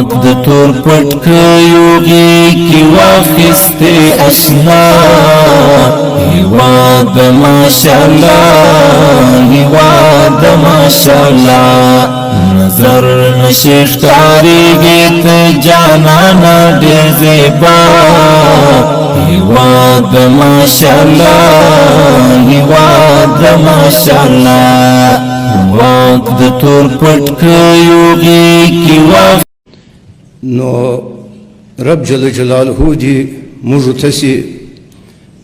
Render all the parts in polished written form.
واک د تور پټکیو غېږ کې واخیستې اشنا. هیواد د ماشاءالله، هیواد د ماشاءالله، نظر نشي ښکارېږي ته جانانه ډېر زیبا. هیواد د ماشاءالله، هیواد د ماشاءالله، واک د تور پټکیو غېږ کې واخ. نو رب جل جلاله دې موږ تاسې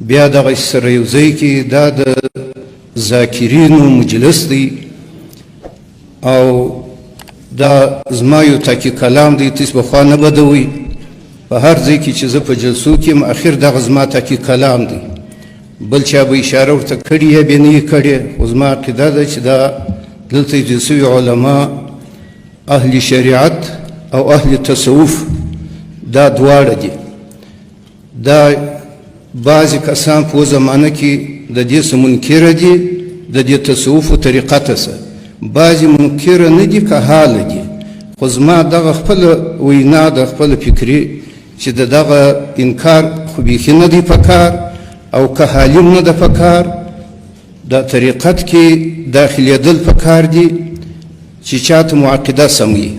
بیا دغه سره یو ځای کې. دا د ذاکرینو مجلس دی او دا زما یو تاکي کلام دی، تاسې به خوا نه بدوئ. په هر ځای کې چې زه په جلسو کې یم، اخر دغه زما تاکي کلام دی. بل چا به اشاره ورته کړې یا به نه یې کړې، خو زما عقیده ده چې دا دلته د سوي علما اهل شریعت او اهل تصوف دا دواړه دي. دا بعضې کسان په زمانه کې د دې څه منکره دي، د دې تصوف طریقه ته څه بعضې منکره نه دي، که حاله دي. خو زما دغه خپله وینا د خپل فکري چې د دغه انکار خو بیخي نه دی پکار او که حالیم نه ده پکار. د طریقت کې داخلېدل پکار دي چې چاته مو عقیده سم وي.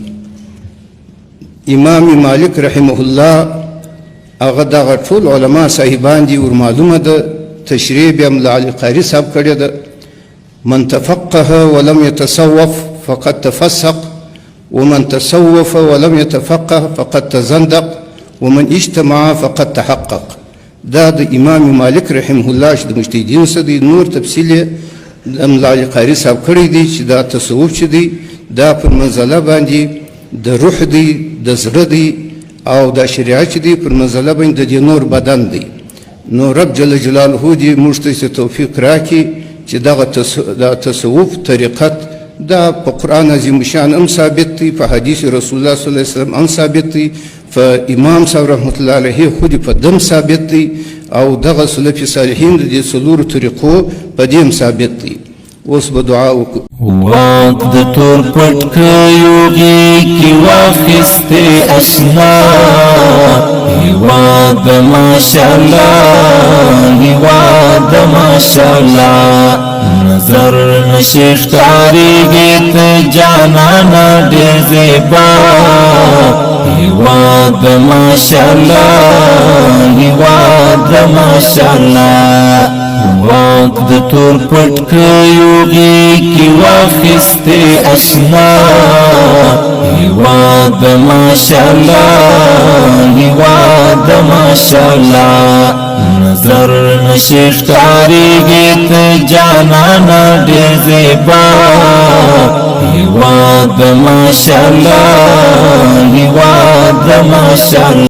امام مالک رحمه الله، هغه دغه ټول علما صاحبان دي، ور معلومه ده، تشریح بیا ملا علي قاري صاحب کړې ده: من تفقه ولم يتصوف فقد تفسق، ومن تصوف ولم يتفقه فقد تزندق، ومن اجتمع فقد تحقق. دا د امام مالک رحمه الله چې د مجتهدینو څخه دی. نور تفصیل یې د ملا علي قاري صاحب کړی دی چې دا تصوف چې دی دا پر منزله باندې د روح دی، د زړه دی، او دا شریعت چې دی پر منزله باندې د دې نور بدن دی. نو رب جل جلاله دې موږ ته توفیق راکړي چې دغه دا تصوف طریقت دا په قرآن عظیم شان هم ثابت دی، په حدیث رسول الله صلی الله علیه وسلم هم ثابت دی، په امام صاحب رحمت الله علیه خو دې په دم ثابت دی، او دغه سلف صالحین د دې څلورو طریقو په دې هم ثابت دی. اوس به دعا وکړو. واک د تور پټکیو غېږ کې واخیستې اشنا. هیواد د ماشاءالله، هیواد د ماشاءالله، نظر نشي ښکارېږي ته جانانه ډېر زیبا. هیواد د ماشاءالله، هیواد د ماشاءالله، واک د تور پټکیو غېږ کې واخیستې اشنا. هیواد د ماشاءالله، هیواد د ماشاءالله، نظر نشي ښکارېږي ته جانانه ډېر زیبا. هیواد د ماشاءالله، هیواد د ماشاءالله.